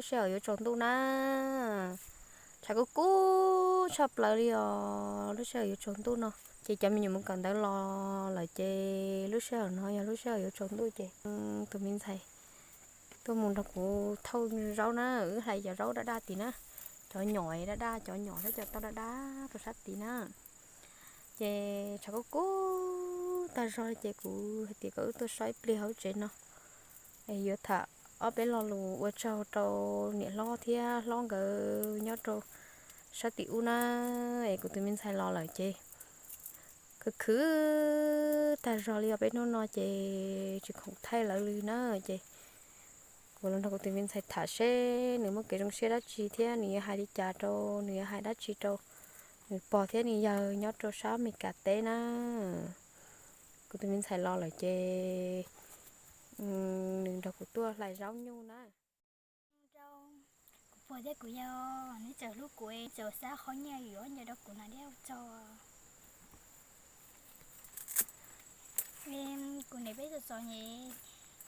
Lub sij hawm yuav tsaus ntuj na, tshav kub kub tshaj plaws li os. Lub sij hawm yuav tsaus ntuj no ces cov me nyuam mus kawm ntawv los lawm ces lub sij hawm no yog lub sij hawm yuav tsaus ntuj ces tus me ntxhais tuaj mus nrog kuv thauj zaub na, wb hlais cov zaub daj daj tid na, cov nyom daj daj, cov nyom thiab cov tauj daj daj rau sab tid na. Ces tshav kub kub tag zog ces kuv hais tias kom wb tuaj so ib pliag hauv tsev no, yuav tham ob peb lo lus ua tsaug rau niam hlob thiab hlob nkawd nyob rau sab tim ub na. Es kuv tus me ntxhais los lawm ces khwv khwv tag zog li os, peb hnub no ces tsis khoom thaij lawv li na. Ces kuv los nrog kuv tus me ntxhais tham seb nws muaj kev zoo siab dab tsi thiab nws yuav hais li cas rau, nws yuav hais dab tsi rau nws pog thiab nws yawg nyob rau sab Amelikas teb na. Kuv tus me ntxhais los lawm ces nws nrog kuv tuaj hlais zaub nyuj na. Kuv pog thiab kuv yawg, neb txawm hlub kuv, txawm xa qhov nyiaj yuav ncaws rau kuv na thiab ua tsaug. Kuv niam peb txom txom nyem,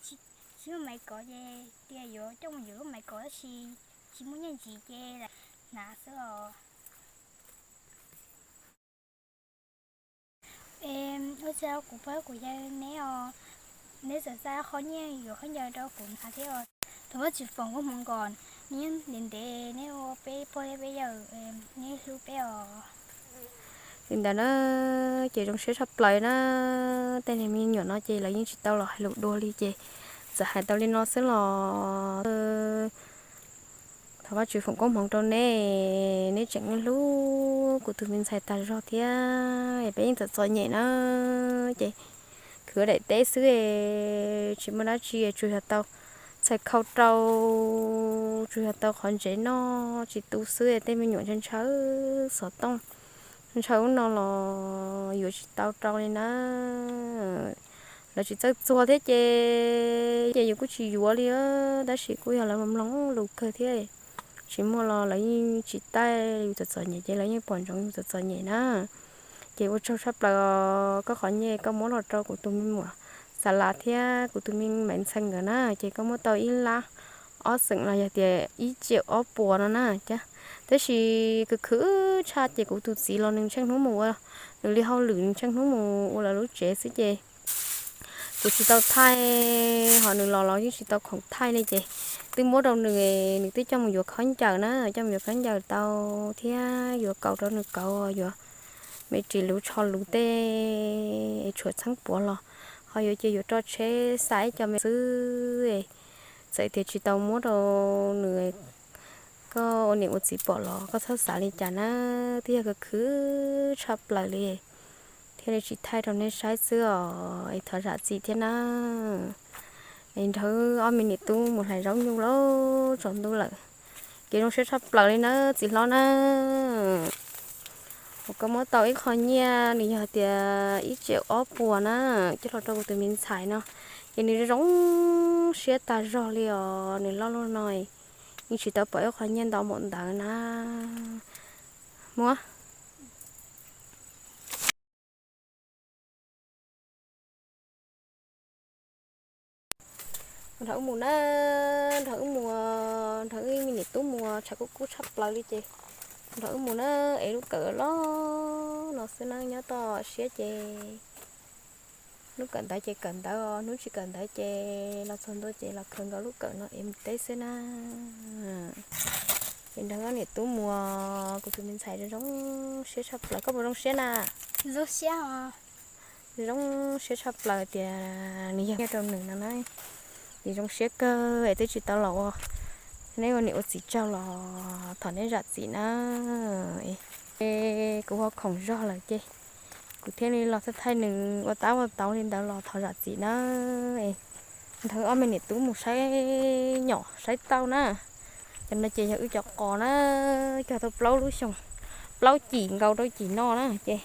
tsis muaj maiv kov ces tias yuav coj mus yuav lub maiv kov tab sis tsis muaj nyiaj ntxiv ces hnav xwb os. Es ua tsaug kuv pog kuv yawg neb os, neb txawm xa qhov nyiaj yuav khaub ncaws rau kuv hnav thiab os. Thov Vajtswv foom koob hmoov kom neb ntev ntev neb ua peb pog thiab peb yawg, neb hlub peb os. Li ntawd na, ces zoo siab tshaj plaws na. Tej niag me nyuam no ces lawv yeej tsis tau los hais lus dua li ces txawm hais tau li no xwb los thov Vajtswv foom koob hmoov rau neb, neb tseem hlub kuv tus me ntxhais tag zog thiab. Peb yeej txom txom nyem na, ces khwv daim teb xwb, tsis muaj dab tsi, tsuas yog tau txhais khau rau, tsuas yog tau qhov ntsev noj tsis tu xwb. Tej me nyuam ntshaw ntshaw xov tooj, ntshaw ub no los yuav tsis tau rau li na. Lawv tsis txawj txuag thiab ces, ces yus kuj tsis yuav li, tab sis kuj yog lawv mloog lus kawg thiab. Tsis muaj los lawv yeej tsis taij yus txom txom nyem ces lawv yeej pom ntsoov yus txom txom nyem na. Ces ua tsaug tshaj plaws, koj qhov nyiaj koj muab los rau kuv tus me muam Xa Las thiab kuv tus me maiv Ntxhee nkawd na, ces koj muab tau ib lab ob xeem los yog tias ib tsiaum ob puas no na. Tab sis khwv khwv tshaj ces kuv tus txiv los nws tsheej hnub mus ua nws li hauj lwm, nws tsheej hnub mus ua lawv lub tsev xwb ces kuv tsis tau thaij, ho nws los los yeej tsis tau khoom thaij li ces twb muab rau nws, nws twb coj mus yuav khaub ncaws na, coj mus yuav khaub ncaws tau thiab yuav kaus rau nws kaus, yuav me ris luv tsho luv tej tshuav txheeb puav los ho yuav cia yuav roj tsheb xa ib co me xwb. Txawm tias tsis tau muab rau nws, koj ua niam ua txiv pom los koj txhob xav li cas na, twb yog khwv khwv tshaj plaws li thiaj li tsis thaij rau nej saib xwb os, es thov zam txim thiab na. Es nrog wb ob me niam tub mus hlais zaub nyuj lawm, tsaus ntuj lawm, kev zoo siab tshaj plaws li na txiv hlob na. Uas koj muab tau ib qho nyiaj nws yog tias ib tsiaum ob puas na, coj los rau kuv tus me ntxhais no, ces nws zoo siab tag zog li os, nws loj luaj no yeej tsis tau pom ib qho nyiaj ntau npaum ntawd na. Muab nrog wb mus na, nrog wb mus, nrog wb me niam tub mus, tshav kub kub tshaj plaws li ces nrog wb mus na, es lub kawm loj no xwb na, nyob toj siab ces hnub kawm ntawv ces kawm ntawv, hnub tsis kawm ntawv ces los txog ntua ces los khaws nkaus lub kawm no es mus teb xwb na. Es nrog wb niam tub mus, kuv tus me ntxhais zoo zoo siab tshaj plaws, koj puas zoo siab na? Zoo siab os. Zoo siab tshaj plaws tias nws yog nyiaj rau nws no na. Ces zoo siab kawg es twb tsis tau los ua neb ua niam ua txiv tsaug los thov neb zam txim na. Kuv ho khoom zog lawm ces kuv thiaj li los thaij thaij nws ua tab ua tauv li ntawd los thov zam txim na. Nrog ob me niam tub mus saib nyom saib tauj na. Cov no ces yog wb cov qos na, cog tau plaub lub xyoo, plaub cim nkaus rau cim no na ces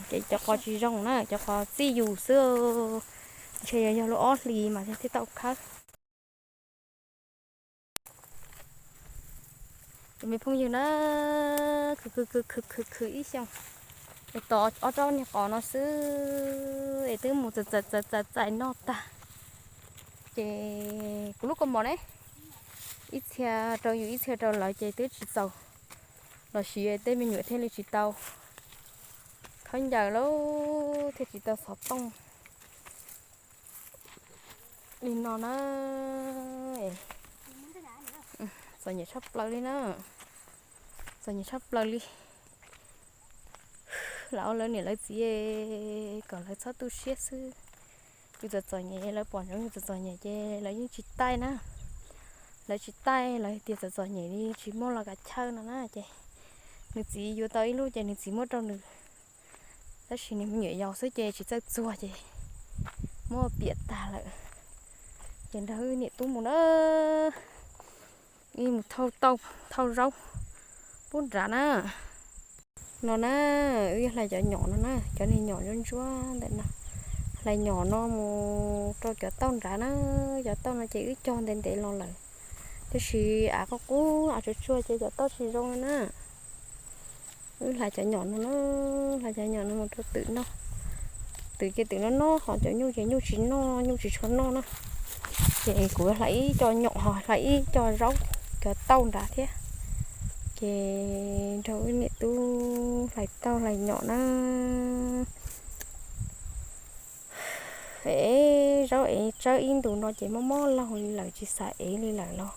ces cov qos tsis zoo na, cov qos txij yus xwb, ntshe yog yog lub ob hlis mas thiaj tau khawb. Cov me phooj ywg na, khwv khwv khwv khwv khwv ib xyoos es tos ob tsob niag qos no xwb es twb mus txais txais txais txais noj tag. Ces kuv lub kaus mom ne, ib txhia rau yus ib txhia rau lawv ces twb tsis txaus, los sis tej me nyuam thiaj li tsis tau khaub ncaws lauj, thiaj tsis tau xov tooj li no na. Txom nyem tshaj plaws li na, txom nyem tshaj plaws li. Lawv ua lawv niam lawv txiv kom lawv txhob tu siab xwb. Yus txom txom nyem, lawv pom ntsoov yus txom txom nyem ces lawv yeej tsis taij na. Lawv tsis taij, lawv tias txom txom nyem li tsis muaj los kav chawj no na ces nws txiv yuav tau ib lub ces nws txiv muab rau nws, tab sis nws me nyuam yaus xwb ces tsis txawj txuag ces muab piam tag lawm. Ces nrog wb niam tub mus na, wb mus thauj tauj thauj zaub pub nrad na. No na, wb yuav hlais cov nyom no na, cov niag nyom ntsuab ntsuab ntawm no. Hlais nyom no mus rau cov tauj nrad na, cov tauj no ces wb cog ntev ntev los lawm, tiam sis av qub qub av tsuag tsuag ces cov tauj tsis zoo li na. Wb hlais cov nyom no na, hlais cov nyom no mus rau twm noj. Twm ces twm no noj, ho cov nyuj ces nyuj tsis noj, nyuj tsis tshua noj na. Ces kuv hlais ib co nyom ho hlais ib co zaub, cov tauj nrad thiab. Ces nrog wb niam tub hlais tauj hlais nyom na. Ev zaub ev tsawb ib ntus no ces mob mob laug li lawm, tsis xav ev li lawm los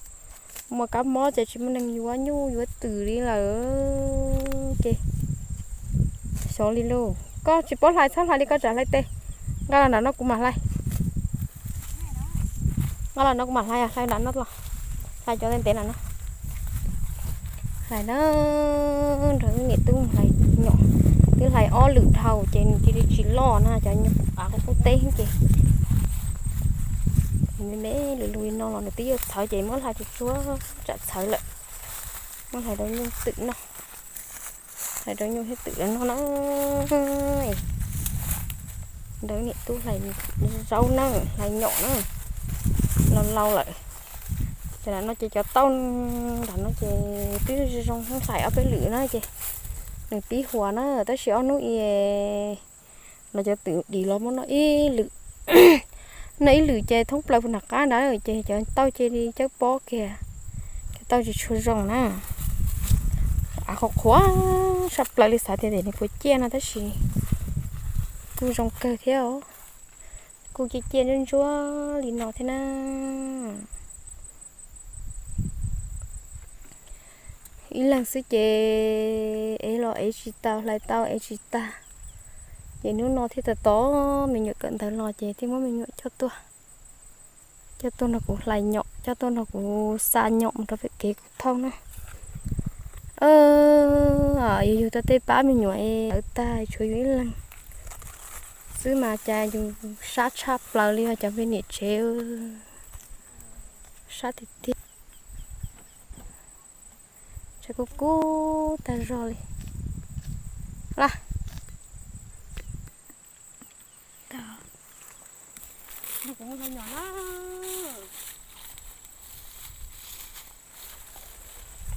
muaj kab mob ces tsis muaj neeg yuav nyuj yuav twm li lawm. Ces xyov li lauj, koj tsis paub hlais txhob hlais li, koj tsam hlais tes. Nqa los nram no kuv mam hlais. Nqa los no kuv mam hlais, hlais nram no los, hlais cov ntev ntev nram no. Hlais na, nrog wb niam tub hlais nyom, twb hlais ob lwm dhau ces nws cia li tsis loj na, cov nyom av qub qub teb ces me me lwm lub no los nws twb yuav txhawv ces muab hlais tsuag tsuag tsam txhawv lawm. Muab hlais rau nyuj twm noj, hlais rau nyuj thiab twm los noj na. Nrog wb niam tub hlais zaub na, hlais nyom na, laus laus lawm. Ces nram no ces cov tauj nram no ces twb zoo hlais ob peb lwm na ces nws pib huas na, tab sis ob hnub i los cov twm dim los muab noj ib lwm. Noj ib lwm ces thoob plaws puag nram qab nrad ces cov tauj cia li cawb pob kiag, cov tauj tsis tshua zoo na. Av qhuav qhuav tshaj plaws li, xav tias nws puas ciaj no tab sis kuj zoo kawg thiab os. Kuj ciaj ciaj ntsuab ntsuab li no thiab na. Ib leeg xwb ces ev los ev tsis tau, hlais tau ev tsis tag. Ces hnub no thiaj tos tos me nyuam kawm ntawv los ces thiaj muab me nyuam coj tuaj, coj tuaj nrog kuv hlais nyom, coj tuaj nrog kuv xa nyom mus rau pem kev kuv thauj na. Yog yug tau tej pab me nyuam es lawv tag tshuav yus ib leeg xwb mas cas yus sab tshaj plaws li os cov me niam tsev, sab tiag tiag. Tshav kub kub tag zog li. Las,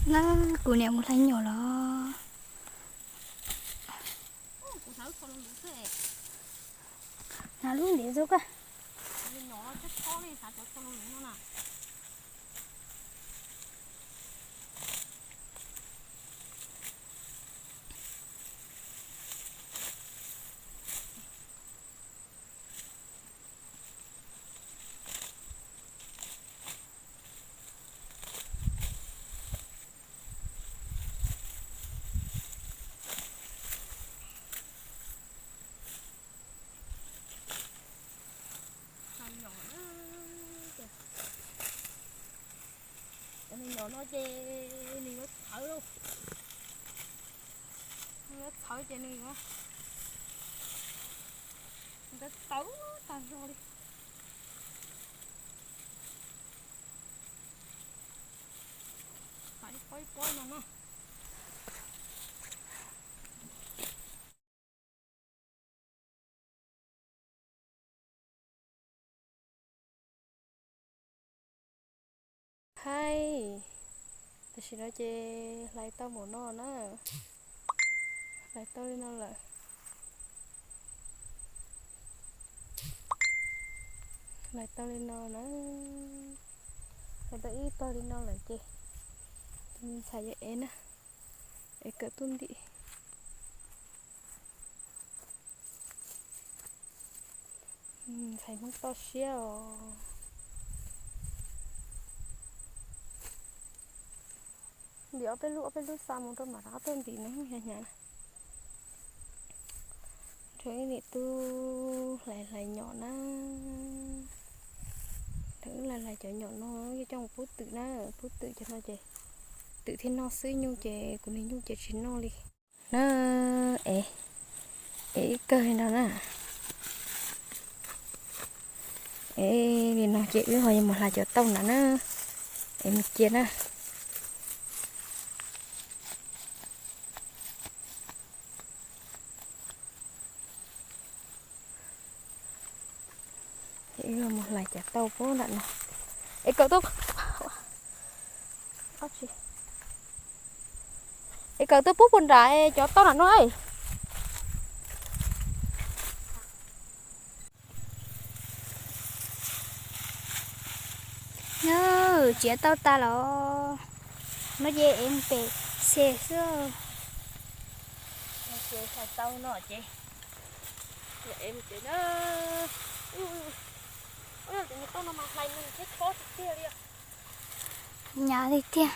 na, kuv niam mus hlais nyom los. Hnav lub ntiav rau koj. Cov me nyom no ces nws yuav txhawv lauj. Nws yuav txhawv ces nws yuav, nws yuav txawv tag zog li. Txhawv ib pob ib pob no na. Hais, tam sim no ces hlais tau npaum no na, hlais tau li no lawm. Hlais tau li no na, hlais tau ib pawg li no lawm ces tus me ntxhais yuav ev na, ev kawm tuaj ntim. Ntxhais Hmoob toj siab os. Ntim ob peb lub ob peb lub xa mus rau mam rov qab tuaj ntim no hnyav hnyav. Rau ib niam tub hlais hlais nyom na. Rau wb hlais hlais cov nyom no yuav coj mus pub twm na, pub twm cov no ces twm thiaj noj xwb, nyuj ces kuv niag nyuj ces tsis noj li. Na, ev, ev ib kawg li no na. Ev li no ces wb ho yuav mus hlais cov tauj ntawd na. Ev mus cia na. Ces wb mus hlais cov tauj puag nram no. Es kawm tuaj, es kawm tuaj pub puag nram cov tauj nram no. Nws txiav tauj tas los, no ces ev mus pem xes xwb. Ces hlais tau no ces ev mus pem na. Tus me tauj no mas hlais nws thiab chob tiag tiag li. Hnyav li tiag.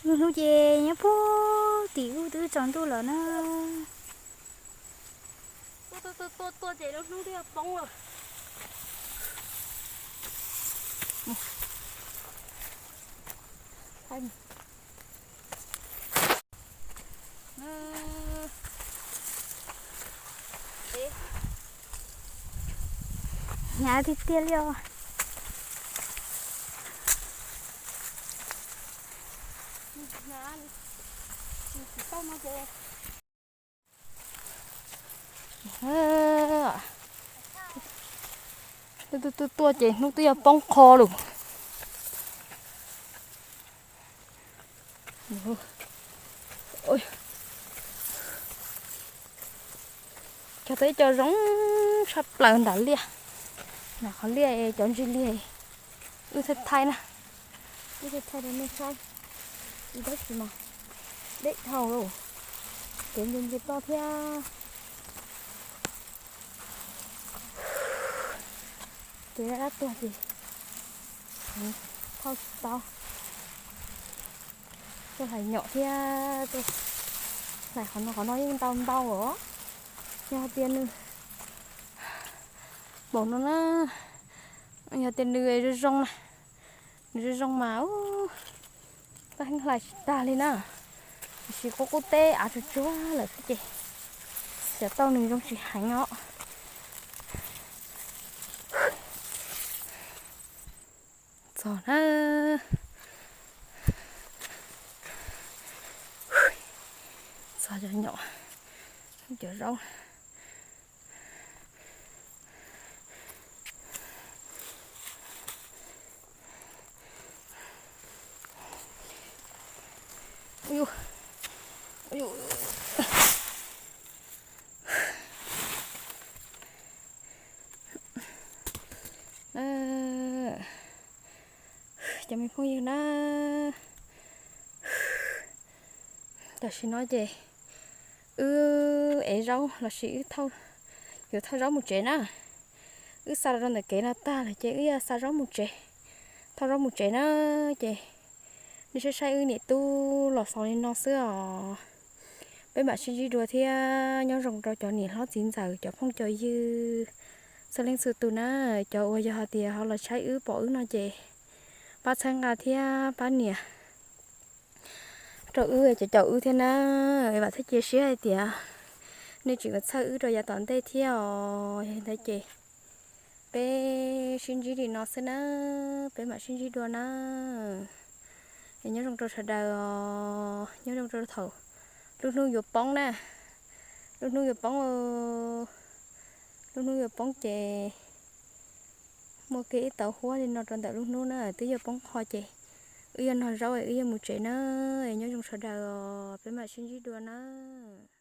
Lub hnub ces nyob puag tim ub twb tsaus ntuj lawm na. Tuaj tuaj tuaj ces lub hnub twb yuav poob lawm. Hnyav tiag tiag li os. Tuaj tuaj tuaj ces hnub twb yuav poob qho lawm. Cog tau ib co zoo tshaj plaws ntawm liaj, ntawm qhov liaj cov ntsis liaj. Wb thaij thaij na, wb thaij thaij rau nej saib, tab sis mas deb dhau lawm, kev ntse ntse toj thiab. Kev dab dab tuag ces thauj tsis tau. Tuaj hlais nyom thiab, hlais qhov no qhov no yeej ntau ntau os. Yog hais tias nws npaum no na, yog tias nws zoo zoo na, nws zoo zoo mas tab heev hlais tsis tag li na. Tiam sis qub qub teb av tsuag tsuag lawm xwb ces xyov tau nws zoo tsis heev os. Txog na, txog cov nyom, cov zaub. Cov me phooj ywg na, tam sim no ces wb ev zaub lossis wb yuav thauj zaub mus tsev na. Wb xa los rau ntawm kev no tag lawm ces wb yuav xa zaub mus tsev, thauj zaub mus tsev na. Ces nej saib saib wb niam tub los xaus li no xwb os. Peb mam sib ntsib dua thiab nyob zoo rau cov niam hlob txiv ntxawm cov phooj cov ywg txhua leej txhua tus na. Cov uas yog hais tias ho los saib wb pom wb no ces pab txhawb nqa thiab pab nias rau wb, cov caum wb thiab na. Vam thiab cia siab hais tias nej tseem yuav txhawb wb rau yav tom ntej thiab os. Yog li ntawd ces peb sib ntsib li no xwb na, peb mam sib ntsib dua na. Es nyob zoo rau sawv daws os, nyob zoo rau thaum lub hnub yuav poob na, lub hnub yuav poob, lub hnub yuav poob ces Muab kiag ib tauv huab li no rau ntawm lub hnub na, twb yuav poob qho ces wb yuav noj zaub es wb yuav mus tsev na. Nyob zoo sawv daws os, peb mam sib ntsib dua nawb.